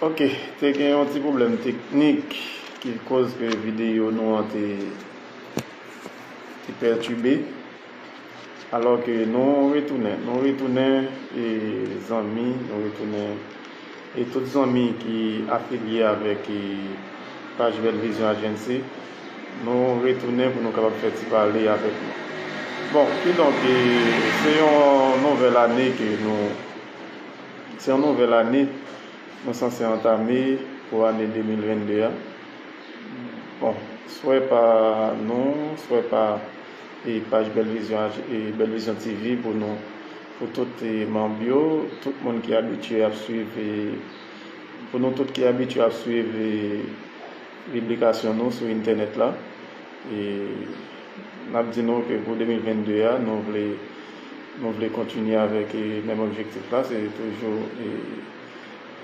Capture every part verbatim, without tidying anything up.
Ok, te gen yon ti pwoblèm teknik ki koz ke videyo nou an te, te pètibe. Alò ke nou retounen, nou retounen, e, zanmi, nou retounen, e tout zanmi ki afilye avèk, e, paj Bèl Vizyon Agency, nou retounen pou nou kapab fè ti pale avèk nou. Bon, kidonk, e, se yon nouvèl ane ke nou, se yon nouvèl ane nou sanse antame pou ane de mil vennde a. Bon, swè pa nou, swè pa, e, paj Bèl Vizyon, e, Bèl Vizyon T V pou nou, pou tout, e, manm yo, tout moun ki abitye ap swiv, e, pou nou tout ki abitye ap swiv, e, piblikasyon nou sou entènèt la. E n ap di nou ke pou de mil vennde a, nou vle, nou vle kontinye avèk, e, menm objektif la, se toujou, e,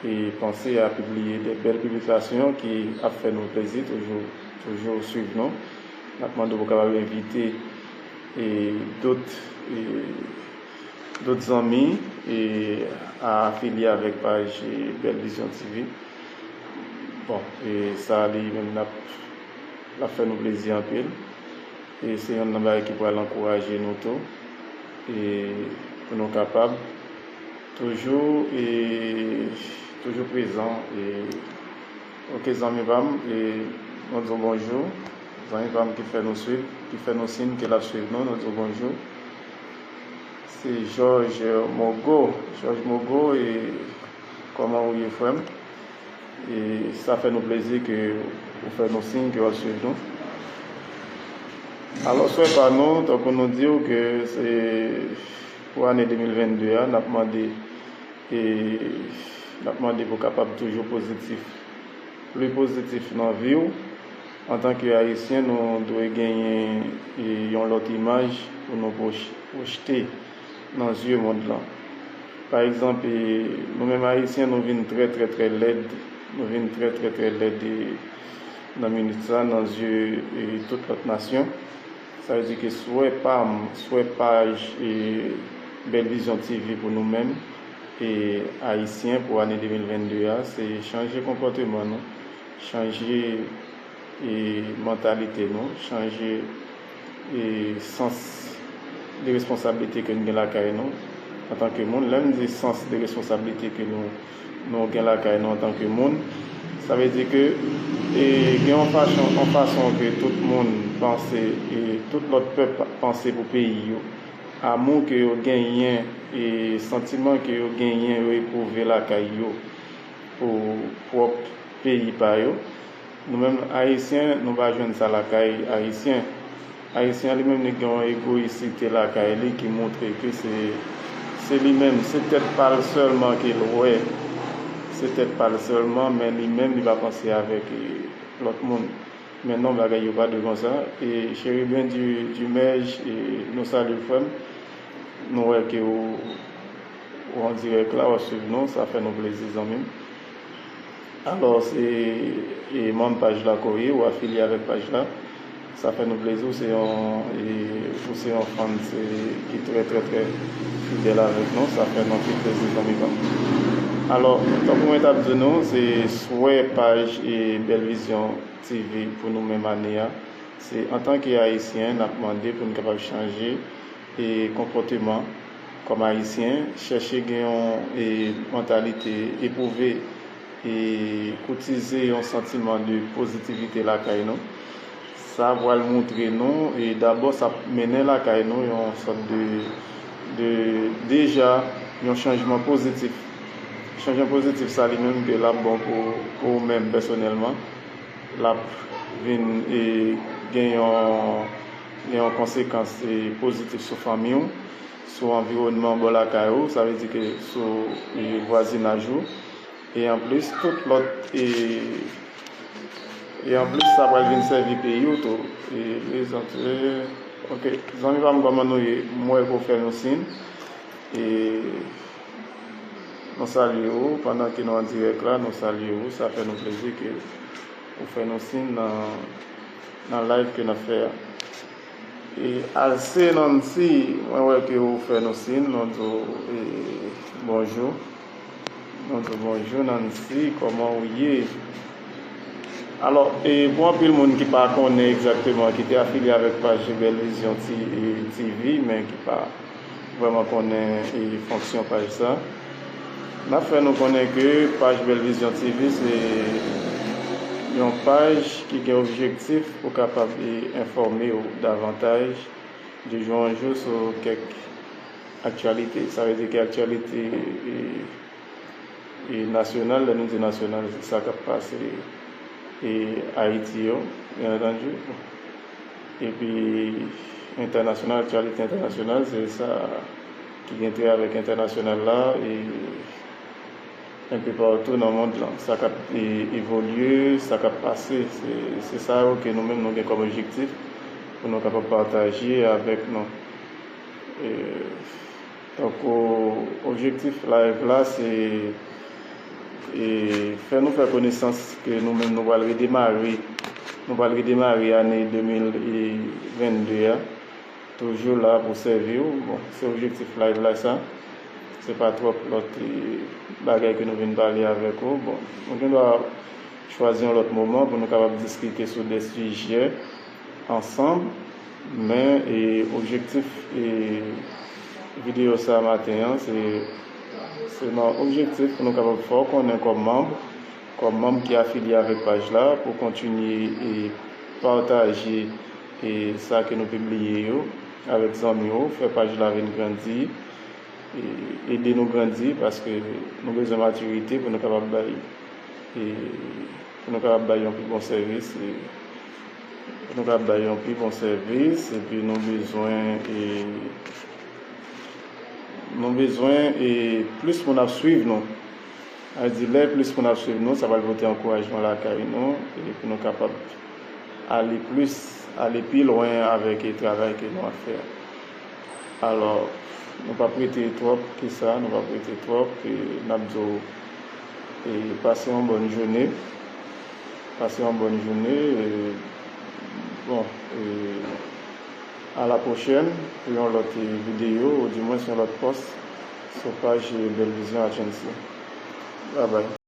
e panse a pibliye de bèl piblikasyon ki ap fè nou plezi, toujou, toujou swiv nou. N ap mande w pou w kapab envite, e, dòt, e, dòt zanmi, e, a afilye avèk paj, e, Bèl Vizyon T V. Bon, e sa li menm l ap, l ap fè nou plezi anpil. E se yonn nan bagay ki pral ankouraje nou tou. E pou nou kapab toujou, e toujou prezan. E, ok, zanmi pa m, e nou di w bonjou. Zanmi pa m ki fè nou swiv, ki fè nou siy ke l ap swiv nou, nou di w bonjou. Se Jòj Mogo. Jòj Mogo, e kòman ou ye, frè m? E sa fè nou plezi ke ou fè nou siy ke w ap swiv nou. Alò, swè pa nou, tankou nou di w ke se pou ane de mil vennde a, n ap mande, e n ap mande pou w kapab toujou pozitif, pli pozitif nan vi w. Antanke Ayisyen, nou dwe genyen, e, yon lòt imaj pou nou pwoj-, pwojte nan zye mond lan. Pa egzanp, e, nou menm Ayisyen, nou vin trè, trè, trè lèd. Nou vin trè, trè, trè lèd, e, nan minit sa, nan zye, e, tout lòt nasyon. Sa vle di ke swè pa m, swè paj, e, Bèl Vizyon T V pou nou menm, e, Ayisyen pou ane de mil vennde a, se chanje konpòteman nou, chanje, e, mantalite nou, chanje, e, sans de responsablite ke n gen lakay nou antanke moun. Lè m di sans de responsablite ke nou, nou gen lakay nou antanke moun, sa vle di ke, e, gen yon fason, yon fason ke tout moun panse, e tout lòt pèp panse pou peyi yo. Amou ke yo genyen, e santiman ke yo genyen, yo epwouve lakay yo pou pwòp peyi pa yo. Nou menm Ayisyen, nou pa jwenn sa lakay Ayisyen. Ayisyen an li menm, li gen yon egoyisite lakay li ki montre ke se, se li menm, se tèt pa l sèlman ke l wè. Se tèt pa l sèlman, men li menm, li pa panse avèk, e, lòt moun. Men non, bagay yo pa dwe konsa. E Chérubin du, du Mèj, e nou salye w, frè m. Nou wè ke ou, ou an dirèk la, w ap swiv nou, sa fè nou plezi, zanmi m. Alò, se, e, manm paj la ke w ye, ou afilye avèk paj la. Sa fè nou plezi, ou se yon, e, ou se yon fans, e, ki trè, trè, trè fidèl avèk nou. Sa fè nou anpil plezi, zanmi pa m. Alò, tankou mwen t ap di nou, se swè paj, e, Bèl Vizyon T V pou nou menm ane a. Se antanke Ayisyen, n ap mande pou n kapab chanje, e, konpòteman kòm Ayisyen, chèche gen yon, e, mantalite, epwouve, e, koutize yon santiman de pozitivite lakay nou. Sa pral montre nou, e dabò, sa ap mennen lakay nou yon sòt de, de, deja, yon chanjman pozitif. Chanjman pozitif sa li menm ke l ap bon pou, pou ou menm pèsonèlman. L ap vin, e, gen yon, gen yon konsekans, e, pozitif sou fanmi w, sou anviwònman bò lakay ou, sa vle di ke sou, e, vwazinaj ou. E anplis, tout lòt, e, e anplis, sa pral vin sèvi peyi w tou. E, e, zanmi, e, ok, zanmi pa m, kòman nou ye? M wè ke w fè nou siy. E nou salye w, pandan ke nou an dirèk la, nou salye w. Sa fè nou plezi ke ou fè nou siy nan, nan live ke n ap fè a. E Alce Nancy, mwen wè ke ou fè nou siy, nou di w, e, bonjou. Nou di w bonjou, Nancy, kòman w ye? Alò, e, pou anpil moun ki pa konnen egzakteman, ki te afilye avèk paj Bèl Vizyon T-, e, T V, men ki pa vrèman konnen, e, fonksyon paj sa, n ap fè nou konnen ke paj Bèl Vizyon T V se yon paj ki gen objektif pou kapab, e, enfòme w davantaj de jou an jou sou kèk aktyalite. Sa vle di ke aktyalite, e, e nasyonal, lè nou di nasyonal, se sa k ap pase, e, Ayiti yo, byen antandi. Epi entènasyonal, aktyalite entènasyonal, se sa ki gen trait avèk entènasyonal la, e enpe patou nan mond lan. Sa k ap, e, evolye, sa k ap pase, se, se sa yo ke nou menm nou gen kòm objektif pou nou kapab pataje avèk nou. E, Donk, o-, objektif live la, se, e, fè nou fè konesans ke nou menm nou pral redemare, nou pral redemare ane de mil vennde a, toujou la pou sèvi w. Bon, se objektif live la sa. Se pa twòp lòt, e, bagay ke nou vin pale avèk ou. Bon, nou gen dwa chwazi yon lòt moman pou nou kapab diskite sou de sijè ansanm, men, e, objektif, e, videyo sa maten an, se, se nan objektif pou nou kapab fè w konnen kòm manm, kòm manm ki afilye avèk paj la, pou kontinye, e, pataje, e, sa ke nou pibliye yo avèk zanmi w, fè paj la vin grandi, e, ede nou grandi, paske nou bezwen matirite pou nou kapab bay, e, pou nou kapab bay yon pi bon sèvis, e, pou nou kapab bay yon pi bon sèvis, epi nou bezwen, e, nou bezwen, e, plis moun ap swiv nou. Sa vle di, lè plis moun ap swiv nou, sa pral pote ankourajman lakay nou, e pou nou kapab ale plis, ale pi lwen avèk, e, travay ke nou ap fè a. Alò, nou p ap rete twòp ke sa, nou p ap rete twòp, e n ap di w, e, pase yon bòn jounen, pase yon bòn jounen, e, bon, e, a la pwochèn pou yon lòt, e, videyo, oudimwens yon lòt pòs sou paj, e, Bèl Vizyon Agency. Babay.